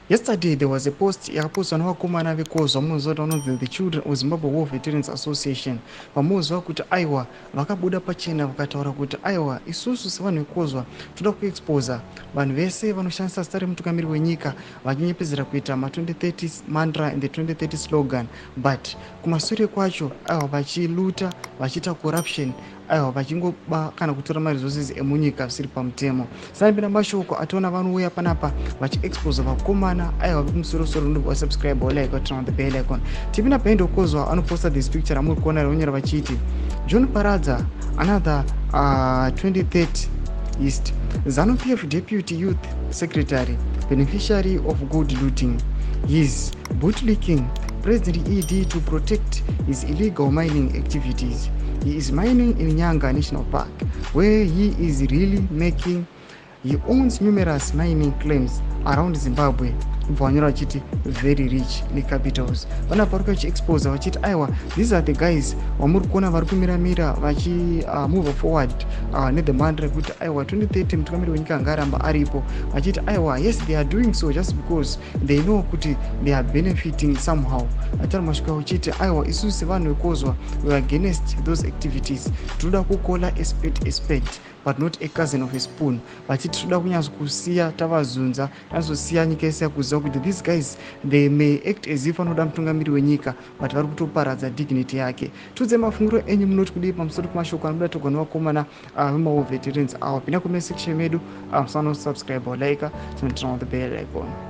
Yesterday there was a post yakapostwa nevakomana vekozwa, munoziva kuti vanonzi the Children of Zimbabwe War Veterans Association. Vamuziva kuti aiwa, vakabuda pachena vakataura kuti aiwa, isusu sevanhu vekozwa toda kuexposa vanhu vese vanoshandisa zita remutungamiri wenyika vachinyepedzera kuita ma2030 mantra and the 2030 slogan, but kumasure kwacho aiwa, vachiluta, vachiita corruption, aiwa, vachingoba kana kutora maresources emunyika zvisiri pamutemo. Sanapinda mashoko ationa vanouya panapa vachiexposa vakomana aiwa vekumusorosoro. Ndobva wasubscribe, walike, waturn on the bell icon. Tipinda paendokozwa anoposta this picture amuri kuona raonyora vachiti John Paradza, another 2030 east ZANU PF deputy youth secretary, beneficiary of gold looting. His bootlicking President ED to protect his illegal mining activities. He is mining in Nyanga National Park, where he is really making. He owns numerous mining claims around Zimbabwe. Ubva vanyora vachiti very rich necapitals. Vanapa vari vachiexposa vachiti aiwa, these are the guys vamuri kuona vari kumiramira vachimove forward nethe mantra rekuti aiwa, 2030 mutungamiri wenyika angaramba aripo, vachiti aiwa, yes, they are doing so just because they know kuti they are benefiting somehow. Vataura masvika vachiti aiwa, isusu sevanhu vekozwa, we are against those activities. Tinoda kucalla a spade a spade but not a cousin of a spoon. Vachiti toda kunyatso kusiya tavazunza, tanyatsosiya nyika yese yakuziva kuti these guys, they may act as if vanoda mutungamiri wenyika, but vari kutoparadza dignity yake. Tudze mafungiro enyu, munoti kudii pamusoro pemashoko anobuda togwa nevakomana vemawar veterans ava? Pinda comment section medu, musanosubscribe, like, turn on the bell icon.